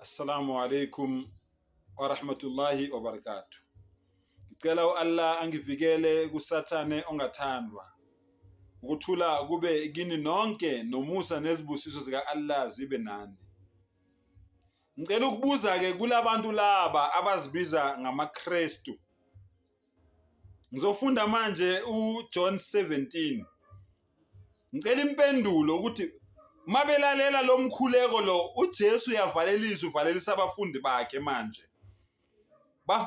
Assalamu alaikum wa rahmatullahi wa barakatuh. Ngicela u-Allah angivikele kuSathane ongathandwa. Ukuthula kube kini nonke nomusa nezibusiso zika-Allah zibe nani. Ngicela ukubuza-ke kulabantu laba abazibiza ngamaKrestu. Ngizofunda manje uJohn 17. Ngicela impendulo ukuthi mabelalela lo mkhuleko lo uJesu uyavalelisa uvalelisa abafundi bakhe manje.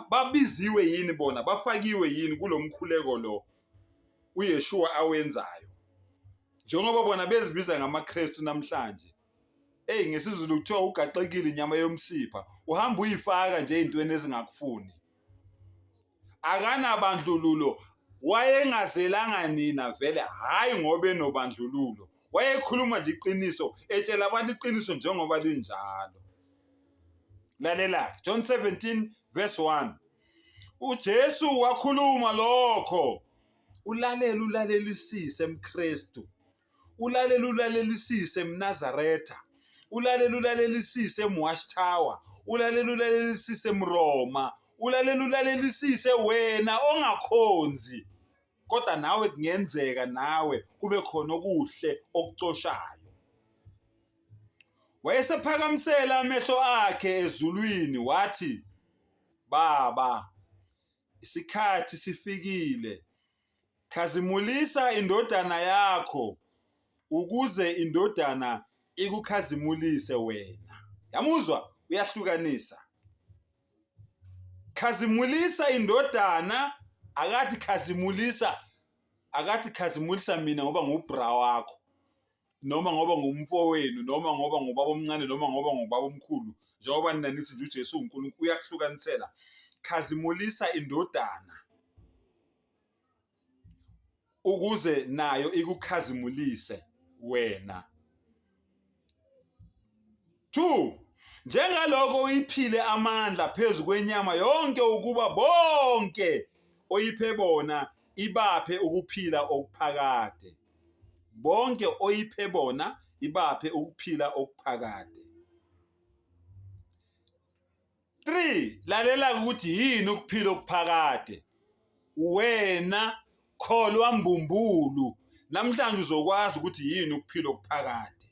Babiziwe yini bona bafakiwe yini kulo mkhuleko lo uYeshua awenzayo? Njengoba bona bezibiza ngamaKristu namhlanje. Eyi ngesiZulu kuthiwa ugaxekile inyama yomsipha uhamba uyifaka nje ey'ntweni ezingakufuni. Akanabandlululo wayengazelanga nina vele hhayi ngoba enobandlululo wayekhuluma nje iqiniso etshela abantu iqiniso njengoba linjalo. Lalela John 17 verse 1 uJesu wakhuluma lokho ulalela ulalelisise mKristu Ulalela ulalelisise mNazaretha, ulalela ulalelisise mWatchtower, ulalela ulalelisise mRoma, ulalela ulalelisise wena ongakhonzi kodwa nawe kungenzeka nawe kube khona okuhle okucoshayo. Wayesephakamisela amehlo akhe ezulwini wathi, Baba, isikhathi sifikile Khazimulisa indodana yakho ukuze indodana ikukhazimulise wena. Yamuzwa uyahlukanisa. Khazimulisa indodana akathi khazimulisa akathi khazimulisa mina ngoba ngubra wakho noma ngoba ngumfowenu noma ngoba ngubaba omncane noma ngoba ngubaba omkhulu njengoba nina nithi nje uJesu uNkulunkulu uyakuhlukanisela khazimulisa indodana ukuze nayo ikukhazimulise wena 2 njengaloko uyiphile amandla phezu kwenyama yonke ukuba bonke oyiphe bona ibaphe ukuphila okuphakade bonke oyiphe bona ibaphe ukuphila okuphakade 3 lalela ukuthi yini ukuphila okuphakade wena kholwa mbumbulu namhlanje uzokwazi ukuthi yini ukuphila okuphakade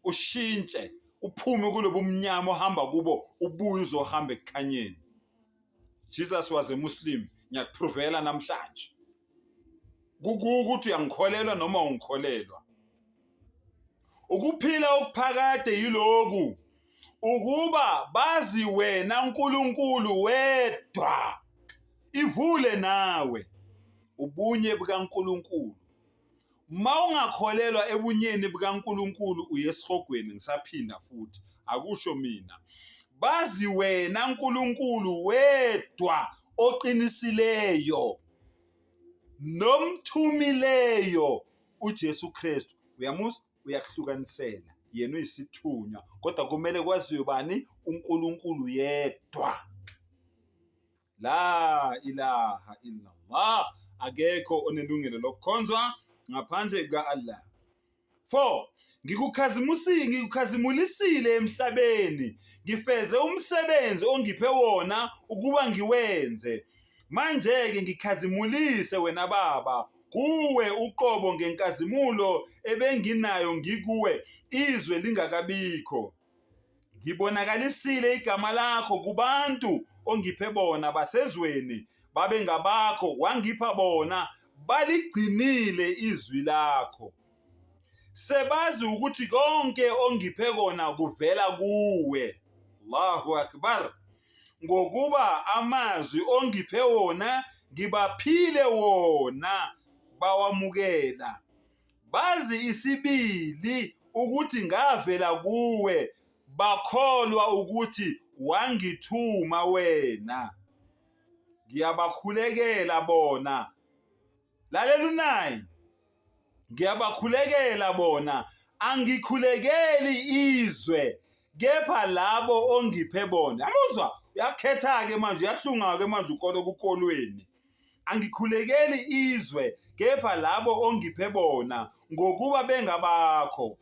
ushintshe uphume kulobu mnyama ohamba kubo ubuye uzohamba ekukhanyeni Jesus was a Muslim ngiyakuphrovela namhlanje kukuthi uyangikholelwa noma ungikholelwa Ukuphila okuphakade yiloku, ukuba bazi wena Nkulunkulu wedwa. Ivule nawe ubunye bukaNkulunkulu. Uma ungakholelwa ebunyeni bukaNkulunkulu uye esihogweni ngisaphinda futhi akusho mina. Bazi wena Nkulunkulu wedwa oqinisileyo nomthumileyo uJesu Kristu uyamuzwa uyakuhlukanisela yena uyisithunywa kodwa kumele kwaziwe bani uNkulunkulu yedwa la ilaha illallah akekho onelungelo lokukhonzwa ngaphandle kuka-Allah 4 ngikukhazimusile ngikukhazimulisile emhlabeni ngifeze umsebenzi ongiphe wona ukuba ngiwenze manje-ke ngikhazimulise wena baba kuwe uqobo ngenkazimulo ebenginayo ngikuwe izwe lingakabikho ngibonakalisile igama lakho kubantu ongiphe bona basezweni babe ngabakho wangipha bona baligcinile izwi lakho sebazi ukuthi konke ongiphe kona kuvela kuwe Allahu akbar ngokuba amazwi ongiphe wona ngibaphile wona bawamukela bazi isibili ukuthi ngavela kuwe bakholwa ukuthi wangithuma wena ngiyabakhulekela bona lalela unayi Ngiyabakhulekela bona, angikhulekeli izwe, kepha labo ongiphe bona. Yamuzwa? Uyakhetha-ke manje, uyahlunga-ke manje ukolo kukolweni. Angikhulekeli izwe, kepha labo ongiphe bona, ngokuba bengabakho.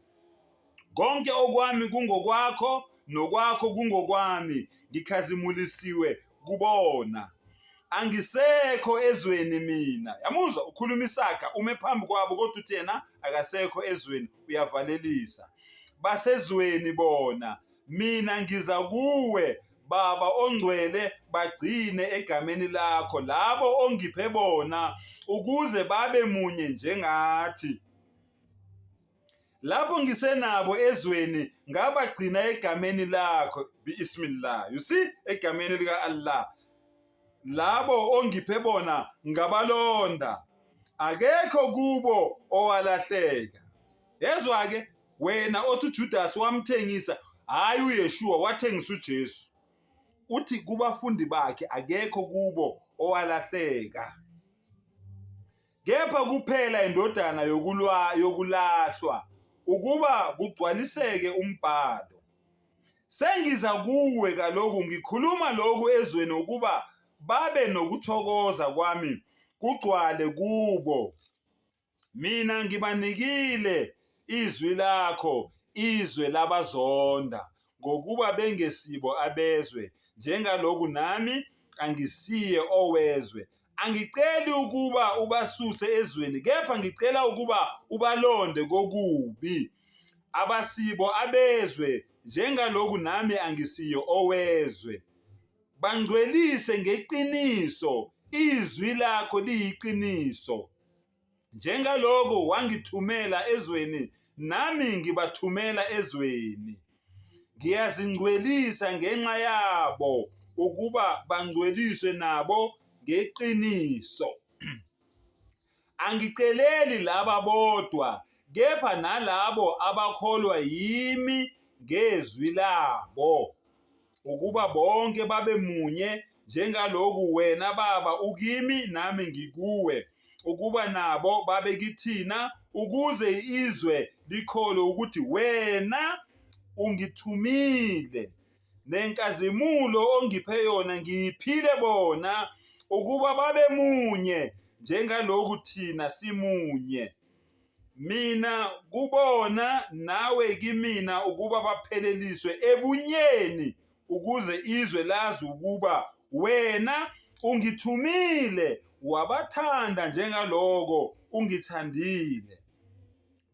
Konke okwami kungokwakho, nokwakho kungokwami, ngikhazimulisiwe kubona. Angisekho ezweni mina. Yamuzwa ukhuluma isaga ume phambi kwabo kodwa uthi yena akasekho ezweni uyavalelisa. Basezweni bona, mina ngiza kuwe Baba ongcwele bagcine egameni lakho labo ongiphe bona ukuze babe munye njengathi. Lapho ngisenabo ezweni ngabagcina egameni lakho biismillah. You see egameni lika Allah. Labo ongiphe bona ngabalonda. Akekho kubo owalahleka. Yezwa ke wena othi uJudas wamthengisa, hayi uYeshua wathengisa uJesu. Uthi kubafundi bakhe akekho kubo owalahleka. Kepha kuphela indodana yokulwa yokulahlwa ukuba kugcwaliseke umbhalo. Sengiza kuwe kaloku ngikhuluma lokhu ezweni ukuba babe nokuthokoza kwami kugcwale kubo. Mina ngibanikile izwi lakho, izwe labazonda, ngokuba bengesibo abezwe, njengalokhu nami angisiye owezwe. Angiceli ukuba ubasuse ezweni, kepha ngicela ukuba ubalonde kokubi. Abasibo abezwe, njengalokhu nami angisiye owezwe. Bangcwelise ngeqiniso, izwi lakho liyiqiniso. Njengalokhu wangithumela ezweni, nami ngibathumela ezweni. Ngiyazingcwelisa ngenxa yabo ukuba bangcweliswe nabo ngeqiniso. Angiceleli laba bodwa, kepha nalabo abakholwa yimi ngezwi labo, ukuba bonke babe munye njengalokhu wena Baba ukimi nami ngikuwe, ukuba nabo babe kithina, ukuze izwe likholwe ukuthi wena ungithumile. Nenkazimulo ongiphe yona ngiyiphile bona, ukuba babe munye njengalokhu thina simunye. Mina kubona nawe kimina ukuba bapheleliswe ebunyeni ukuze izwe lazi ukuba wena ungithumile wabathanda njengaloko ungithandile.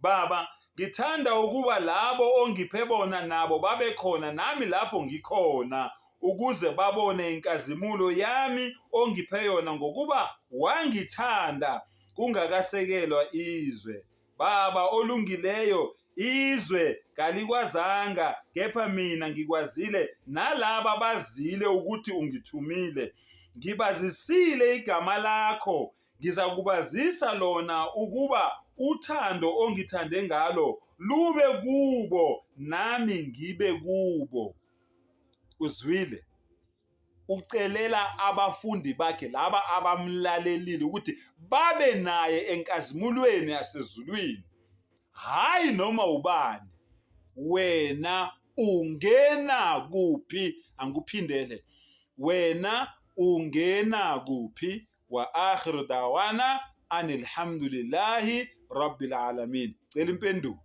Baba, ngithanda ukuba labo ongiphe bona nabo babe khona nami lapho ngikhona ukuze babone inkazimulo yami ongiphe yona ngokuba wangithanda kungakasekelwa izwe. Baba olungileyo, izwe kalikwazanga, kepha mina ngikwazile, nalaba bazile ukuthi ungithumile. Ngibazisile igama lakho, ngizakubazisa lona ukuba uthando ongithande ngalo lube kubo nami ngibe kubo. Uzwile? Ucelela abafundi bakhe laba abamlalelile ukuthi babe naye enkazimulweni yasezulwini. Hhayi noma ubani. Wena ungena kuphi? Angikuphindele. Wena ungena kuphi? Wa akhiru dawana anilhamdulillahi rabbil alamin. Cela impendulo.